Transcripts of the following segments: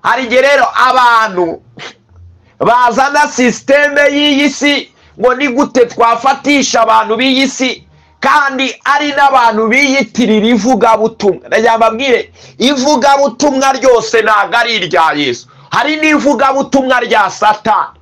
Hari igihe rero abantu bazana sisiteme y'iyi si ngo ni gute twafatisha abantu b'iyi si, kandi ari n'abantu biyitirira ivugabutumwa. Ndagira mbabwire, ivugabutumwa ryose ntabwo ari irya Yesu. Hari n'ivugabutumwa rya Satani.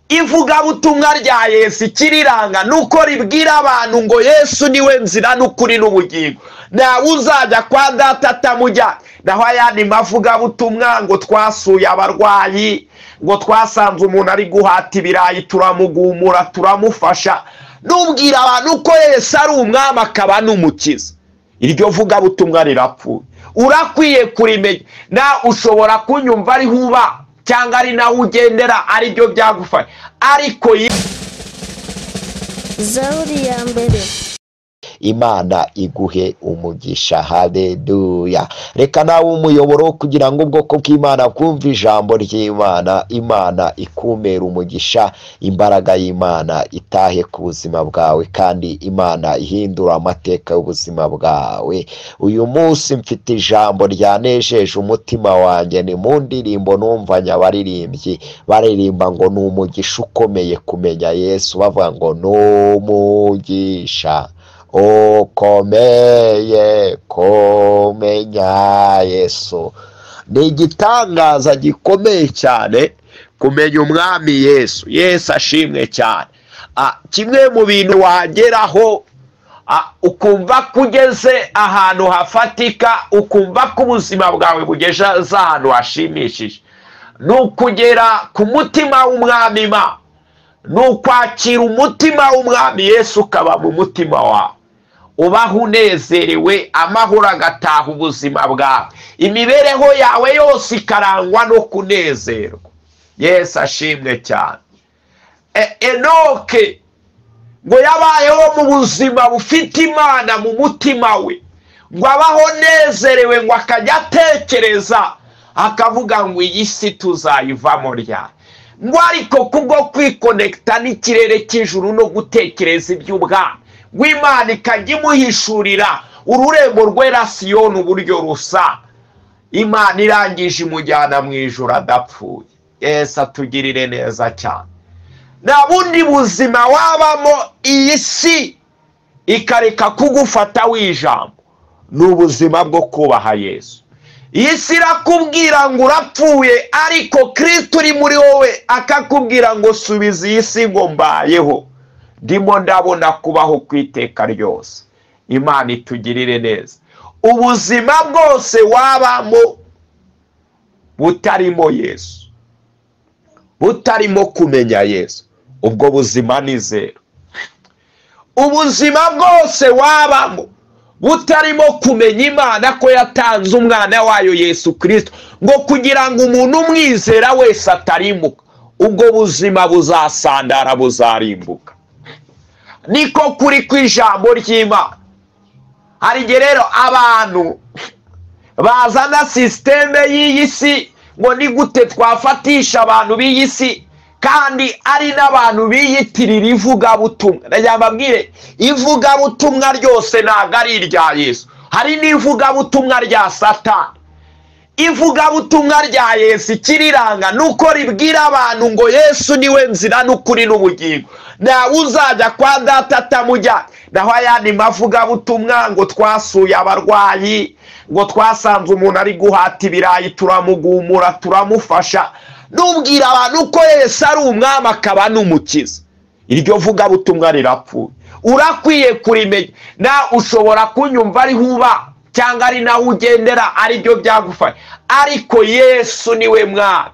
Ivugabutumwa rya Yesu ikiriranga nuko ribwira abantu ngo Yesu niwe nzira n'ukuri n'ubugingo, ntawe uzajya kwa data atamujyanye. Naho ayandi mavugabutumwa ngo twasuye abarwayi, ngo twasanze umuntu ari guhata ibirayi turamugumura turamufasha, nubwira abantu ko Yesu ari umwami akaba n'umukiza, iryo vugabutumwa rirapfuye. Urakwiye kurimenya. Na ushobora kunyumva ari huba cyangwa ari nawe ugendera ari byo byagufasha, ariko Zaburi ya mbere. Imana iguhe umugisha. Haleluya. Reka nawe umuyoboro kugira ngo ubwoko bw'Imana bwumve ijambo ry'Imana. Imana ikumera umugisha, imbaraga y'Imana itahe ku buzima bwawe, kandi Imana ihindura amateka y'ubuzima bwawe. Uyu munsi mfite ijambo ryanejeje umutima wanjye. Ni mu ndirimbo numvanye abaririmbyi baririmba ngo ni umugisha ukomeye kumenya Yesu, bavuga ngo ni umugisha ukomeye kumenya Yesu. Ni igitangaza gikomeye cyane kumenya umwami Yesu. Yesu ashimwe cyane. Kimwe mu bintu wageraho ukumva kugeze ahantu hafatika, ukumva ko ubuzima bwawe bugeze ahantu hashimishije, ni ukugera ku mutima w'umwami Imana, ni ukwakira umutima w'umwami Yesu ukaba mu mutima wawe, ubaho unezerewe, amahoro agataha ubuzima bwawe, imibereho yawe yose ikarangwa no kunezerwa. Yesu ashimwe cyane. Enoke ngo yabayeho mu buzima bufite Imana mu mutima we, ngo abaho nezerewe, ngo akajya atekereza akavuga ngo iyi si tuzayivamo ryari, ngo ariko kubwo kwikonekita n'ikirere cy'ijuru no gutekereza iby'ubwami, ngo Imana ikajya imuhishurira ururembo rwera Siyoni uburyo rusa. Imana irangije imujyana mu ijuru adapfuye. Yesu atugirire neza cyane. Nta bundi buzima wabamo iyi si ikareka kugufata w'ijambo, ni ubuzima bwo kubaha Yesu. Iyi si irakubwira ngo urapfuye, ariko Kristo uri muri wowe akakubwira ngo subiza iyi si ngo mbayeho, ndimo ndabona kubaho kwiteka ryose. Imana itugirire neza. Ubuzima bwose wabamo butarimo Yesu, butarimo kumenya Yesu, ubwo buzima ni zero. Ubuzima bwose wabamo butarimo kumenya Imana ko yatanze umwana wayo Yesu Kristo ngo kugira ngo umuntu umwizera wese atarimbuka, ubwo buzima buzasandara, buzarimbuka. Niko kuri kw'ijambo ry'Imana. Hari igihe rero abantu bazana sisiteme y'iyi si ngo ni gute twafatisha abantu b'iyi si, kandi ari n'abantu biyitirira ivugabutumwa. Ndagira mbabwire, ivugabutumwa ryose ntabwo ari irya Yesu. Hari n'ivugabutumwa rya Satani. Ivugabutumwa rya Yesu ikiriranga nuko ribwira abantu ngo Yesu niwe nzira n'ukuri n'ubugingo, ntawe uzajya kwa data atamujyanye. Naho ayandi mavugabutumwa ngo twasuye abarwayi, ngo twasanze umuntu ari guhata ibirayi turamugumura turamufasha, nubwira abantu ko Yesu ari umwami akaba n'umukiza, iryo vugabutumwa rirapfuye. Urakwiye kurimenya. Na ushobora kunyumva ari huba cyangwa ari nawe ugendera ari byo byagufasha, ariko Yesu niwe mwami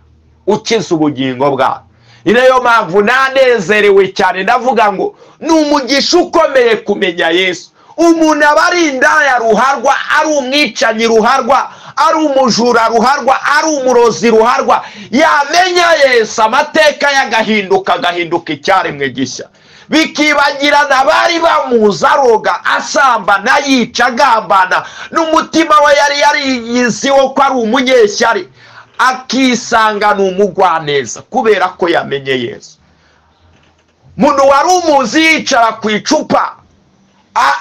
ukiza ubugingo bwawe. Ni nayo mpamvu nanezerewe cyane, ndavuga ngo ni umugisha ukomeye kumenya Yesu. Umuntu aba ari indaya ruharwa, ari umwicanyi ruharwa, ari umujura ruharwa, ari umurozi ruharwa, yamenya Yesu amateka y'agahinduka, agahinduka icyaremwe gishya. Bikibagirana bari bamuzi aroga, asambana, yica, agambana, n'umutima we yari yariyiziho ko ari umunyeshyari, akisanga ni umugwaneza kubera ko yamenye Yesu. Muntu wari umuzi yicara ku icupa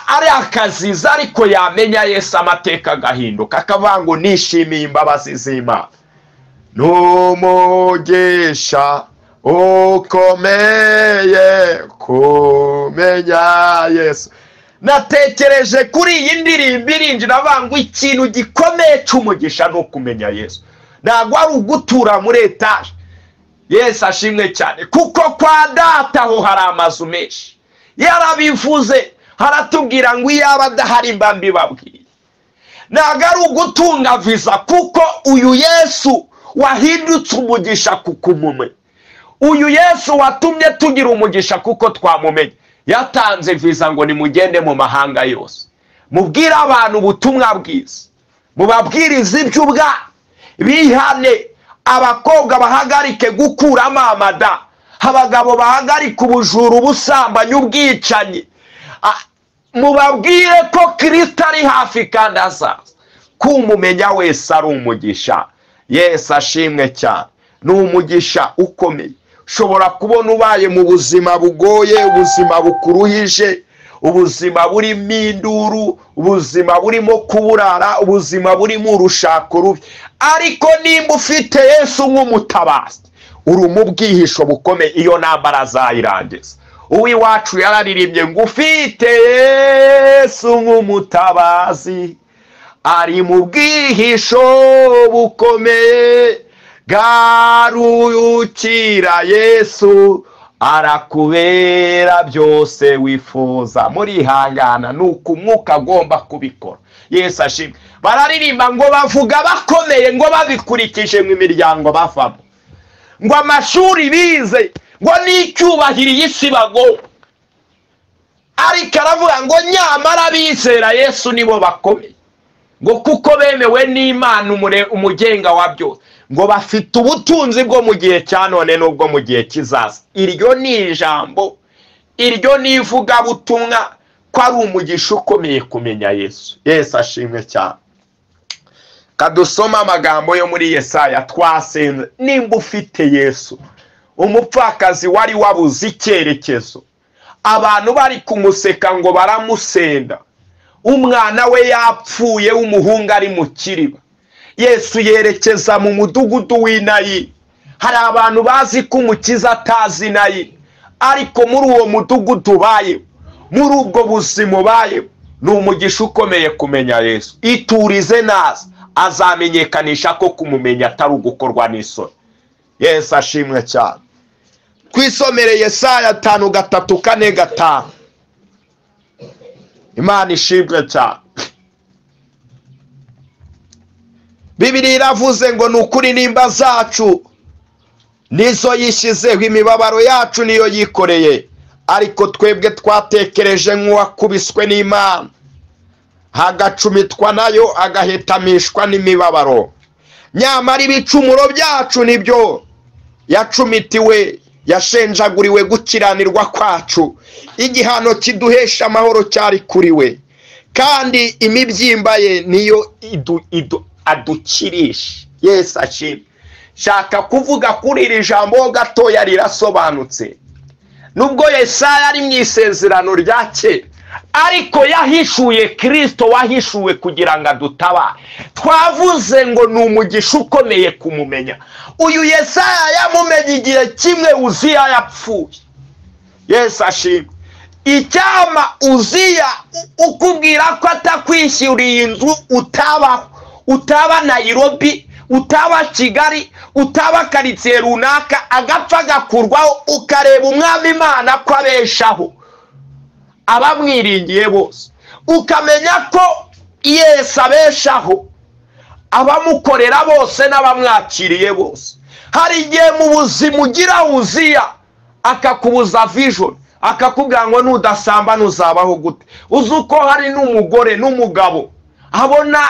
ari akaziza, ariko yamenya Yesu amateka agahinduka, akavuga ngo nishimiye imbabazi z'Imana. N'umugisha ukomeye kumenya Yesu. Natekereje kuri iyi ndirimbo irinjira bangwa ikintu gikomeye cy'umugisha no kumenya Yesu. Ntabwo ari ugutura muri etaje. Yesu ashimwe cyane, kuko kwa data ho hari amazu menshi. Yarabivuze, haratubwira ngo iyaba adahari mba mbibabwiye. Ntabwo ari ugutunga visa, kuko uyu Yesu wahindutse umugisha kukumumenya. Uyu Yesu watumye tugira umugisha kuko twamumenye. Yatanze visa ngo nimugende mu mahanga yose, mubwire abantu ubutumwa bwiza, mubabwirize iby'ubwami, bihane, abakobwa bahagarike gukuramo amada, abagabo bahagarike ubujura, ubusambanyi, ubwicanyi, mubabwire ko Kristo ari hafi kandi azaza. Kumumenya wese ari umugisha. Yesu ashimwe cyane, ni umugisha ukomeye. Ushobora kubona ubaye mu buzima bugoye, ubuzima bukuruhije, ubuzima burimo induru, ubuzima burimo kuburara, ubuzima burimo urushako rubi, ariko nimba ufite Yesu nk'umutabazi, uri mu bwihisho bukomeye, iyo ntambara azayirangiza. Uw'iwacu yararirimbye ngo ufite Yesu nk'umutabazi ari mu bwihisho bukomeye, garukira Yesu arakubera byose wifuza. Murihangana, nuko umwuka agomba kubikora. Yesu ashimwe. Bararirimba ngo bavuga bakomeye, ngo babikurikije mu miryango bavamo, ngo amashuri bize, ngo n'icyubahiro isi bago. Ariko aravuga ngo nyamara bizera Yesu nibo bakomeye, ngo kuko bemewe n'Imana umugenga wa byose, ngo bafite ubutunzi bwo mu gihe cya none n'ubwo mu gihe kizaza. Iryo ni ijambo, iryo ni ivugabutumwa ko ari umugisha ukomeye kumenya Yesu. Yesu ashimwe cyane. Kadusoma amagambo yo muri Yesaya twasenze. Nimba ufite Yesu, umupfakazi wari wabuze icyerekezo, abantu bari kumuseka ngo baramusenda, umwana we yapfuye w'umuhungu ari mu kiriba, Yesu yerekeza mu mudugudu w'Inayi. Hari abantu bazi ko umukiza atazi Inayi, ariko muri uwo mudugudu ubaye, muri ubwo buzima ubaye, ni umugisha ukomeye kumenya Yesu. Iturize naza, azamenyekanisha ko kumumenya atari ugukorwa n'isoni. Yesu ashimwe cyane. Twisomere Yesaya 5 3 4 5. Imana ishimwe cyane. Bibiliya iravuze ngo ni ukuri nimba zacu nizo yishyizeho, imibabaro yacu niyo yikoreye, ariko twebwe twatekereje nk'uwakubiswe n'Imana, hagacumitwa nayo, agahetamishwa n'imibabaro. Nyamara ibicumuro byacu nibyo yacumitiwe, yashenjaguriwe gukiranirwa kwacu, igihano kiduhesha amahoro cyari kuriwe, kandi imibyimba ye niyo adukirisha. Yesu ashimwe. Shaka kuvuga kuri iri jambo gatoya, rirasobanutse. Nubwo Yesaya ari mu isezerano rya kera, ariko yahishuye Kristo wahishuwe kugira ngo adutabare. Twavuze ngo ni umugisha ukomeye kumumenya. Uyu Yesaya yamumenye igihe kimwe Uziya yapfuye. Yesu ashimwe. Icyama Uziya ukubwira ko atakwishyuriye inzu utabaho, utaba Nairobi, utaba Kigali, utaba karitsiye runaka, agapfa agakurwaho, ukareba umwami Imana ko abeshaho abamwiringiye bose, ukamenya ko Yesu abeshaho abamukorera bose n'abamwakiriye bose. Hari igihe mu buzima ugira Uziya akakubuza vision, akakubwira ngo nudasamba nuzabaho gute. Uzi uko hari n'umugore n'umugabo abona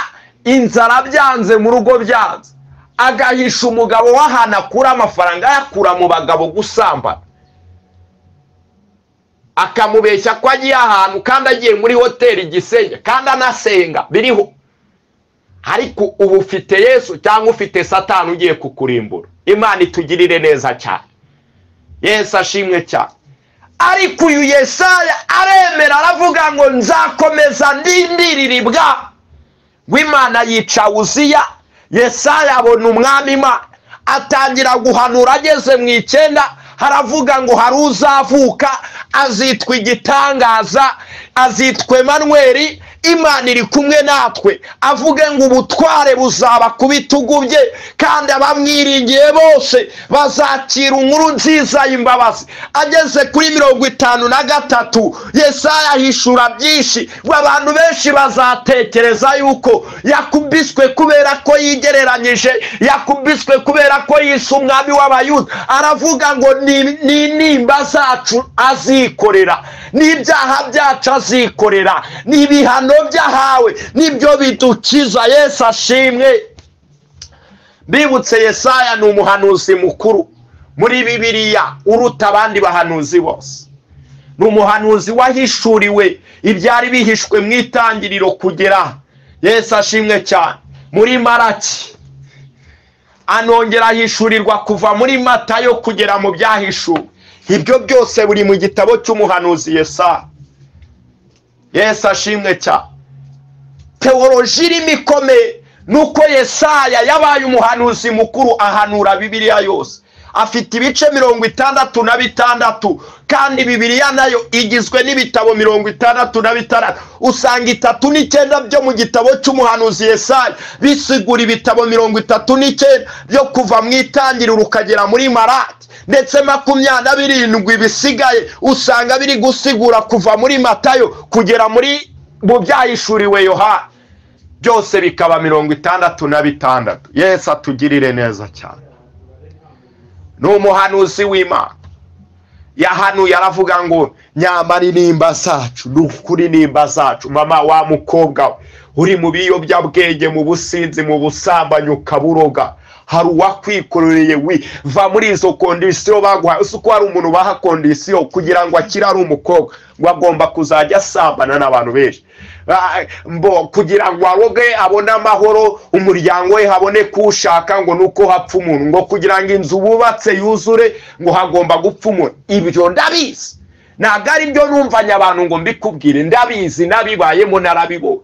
inzara byanze mu rugo byanze, agahisha umugabo w'ahantu akura amafaranga ayakura mu bagabo gusambana, akamubeshya ko agiye ahantu kandi agiye muri hoteli Gisenyi kandi anasenga biriho. Ariko ubu ufite Yesu cyangwa ufite Satani ugiye kukurimbura. Imana itugirire neza cyane. Yesu ashimwe cyane. Ariko uyu Yesaya aremera, aravuga ngo nzakomeza ndindiriribwa. W'Imana yica Uziya, Yesaya abona umwami Imana, Atangira guhanura ageze mu 9, haravuga ngo hari uzavuka azitwa igitangaza, azitwa Emmanuel, Imana iri kumwe natwe. Avuge ngo ubutware buzaba ku bitugu bye, kandi abamwiringiye bose bazakira inkuru nziza y'imbabazi. Ageze kuri 53 Yesaya ahishura byinshi, ngo abantu benshi bazatekereza yuko yakubiswe kubera ko yigereranyije, yakubiswe kubera ko yise umwami w'Abayuda. Aravuga ngo ni nimba zacu azikorera, n'ibyaha byacu azikorera, n'ibihano byahawe nibyo bidukiza. Yesu ashimwe. Bibutse Yesaya ni umuhanuzi mukuru muri Bibiliya uruta abandi bahanuzi bose. Ni umuhanuzi wahishuriwe ibyari bihishwe mu itangiriro kugera, Yesu ashimwe cyane, muri Maraki. Anongera ahishurirwa kuva muri Matayo kugera mu byahishuwe. Ibyo byose buri mu gitabo cy'umuhanuzi Yesaya. Yesu ashimwe cyane. Teoloji irimo ikomeye nuko Yesaya yabaye umuhanuzi mukuru, ahanura Bibiliya yose. Afite ibice 66, kandi Bibiliya nayo igizwe n'ibitabo 66. Usanga 39 byo mu gitabo cy'umuhanuzi Yesaya bisigura ibitabo 39 byo kuva mu itangiriro ukagera muri Maraki, ndetse 27 bisigaye usanga biri gusigura kuva muri Matayo kugera muri mu byahishuriwe Yohana, byose bikaba 66. Yesu atugirire neza cyane. Ni umuhanuzi w'Imana. Yahanuye aravuga ngo nyamara intimba zacu, ni ukuri intimba zacu. Mama wa mukobwa uri mu biyobyabwenge, mu businzi, mu busambanyi, ukaburoga, hari uwakwikorereye wi va muri izo kondisiyo baguhaye. Uzi ko hari umuntu baha kondisiyo kugira ngo akire ari umukobwa, ngo agomba kuzajya asambana n'abantu benshi kugira ngo aroge abone amahoro, umuryango we habone kuwushaka, ngo nuko hapfa umuntu, ngo kugira ngo inzu bubatse yuzure ngo hagomba gupfa umuntu. Ibyo ndabizi, ntabwo ari byo numvanye abantu ngo mbikubwire, ndabizi, nabibayemo, narabibonye.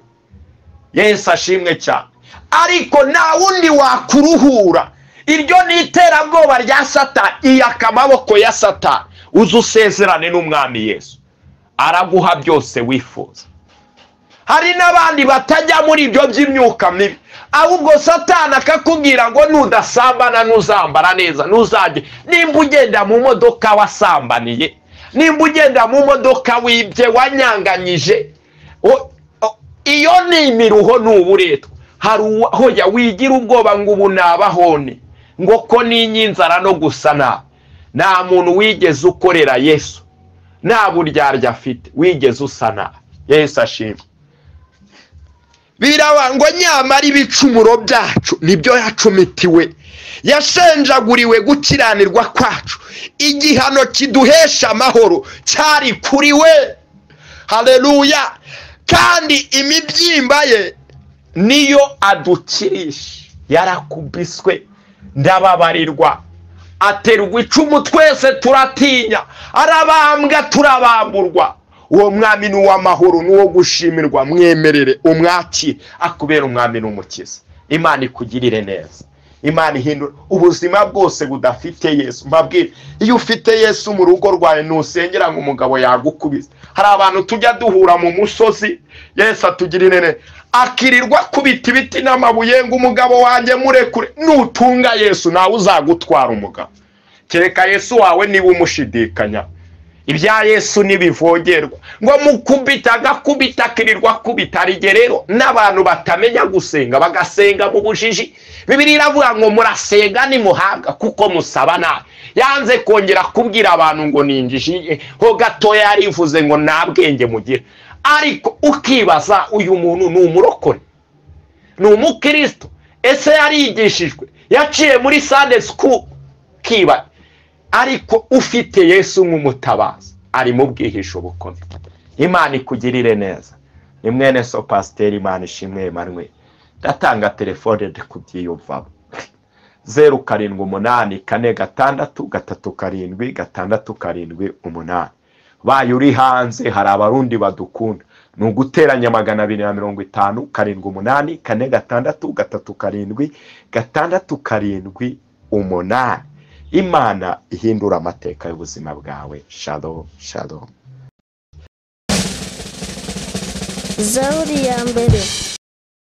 Yesu ashimwe cyane. Ariko nta wundi wakuruhura. Iryo ni iterabwoba rya Satani, iyaka amaboko ya Satani, uze usezerane n'umwami Yesu, araguha byose wifuza. Hari n'abandi batajya muri ibyo by'imyuka mibi, ahubwo Satani akakubwira ngo nudasambana ntuzambara neza, ntuzajye. Nimba ugenda mu modoka wasambaniye, nimba ugenda mu modoka wibye, wanyanganyije, iyo ni imiruho n'uburetwa. Hari hoya wigira ubwoba ngo ubu nabahone, ngo ko n'inzara no gusa nabi. Nta muntu wigeze ukorera Yesu nta buryarya afite wigeze usa nabi. Yesu ashimwe. Biraba ngo nyamara ibicumuro byacu nibyo yacumitiwe, yashenjaguriwe gukiranirwa kwacu, igihano kiduhesha amahoro cyari kuri we. Haleluya. Kandi imibyimba ye niyo adukirisha. Yarakubiswe ndababarirwa, aterwa icumu twese turatinya, arabambwa turabamburwa. Uwo mwami ni uw'amahoro, ni uwo gushimirwa. Mwemerere umwakire akubera umwami n'umukiza. Imana ikugirire neza, Imana ihindura ubuzima bwose budafite Yesu. Mbabwire, iyo ufite Yesu mu rugo rwawe ntusengera ngo umugabo yagukubise. Hari abantu tujya duhura mu musozi, Yesu atugirire neza, akirirwa kubita ibiti n'amabuye ngo umugabo wanjye murekure. Nutunga Yesu nawe uzagutwara umugabo, kereka Yesu wawe niba umushidikanya. Ibya Yesu nibivogerwa, ngo mukubita agakubita akirirwa akubita. Rero n'abantu batamenya gusenga bagasenga mu bujiji. Bibiliya iravuga ngo murasenga nimuhabwa kuko musaba nabi. Yanze kongera kubwira abantu ngo ninjiji, ho gatoya yarivuze ngo nta bwenge mugira. Ariko ukibaza, uyu muntu ni umurokore, ni umukristo, ese yarigishijwe, yaciye muri Sunday school? Kiba ariko ufite Yesu nk'umutabazi ari mu bwihisho bukomeye. Imana ikugirire neza. Ni mwene so Pasiteri Imana ishimwe Emmanuel. Ndatanga telefone ndi kubyiyumvamo. 0 7 8 4 6 3 7 6 7 8. Baye uri hanze, hari abarundi badukunda. Ni uguteranya 250 7 8 4 6 3 7 6 7 8. Imana ihindura amateka y'ubuzima bwawe. Shalom, shalom. Zaburi ya mbere.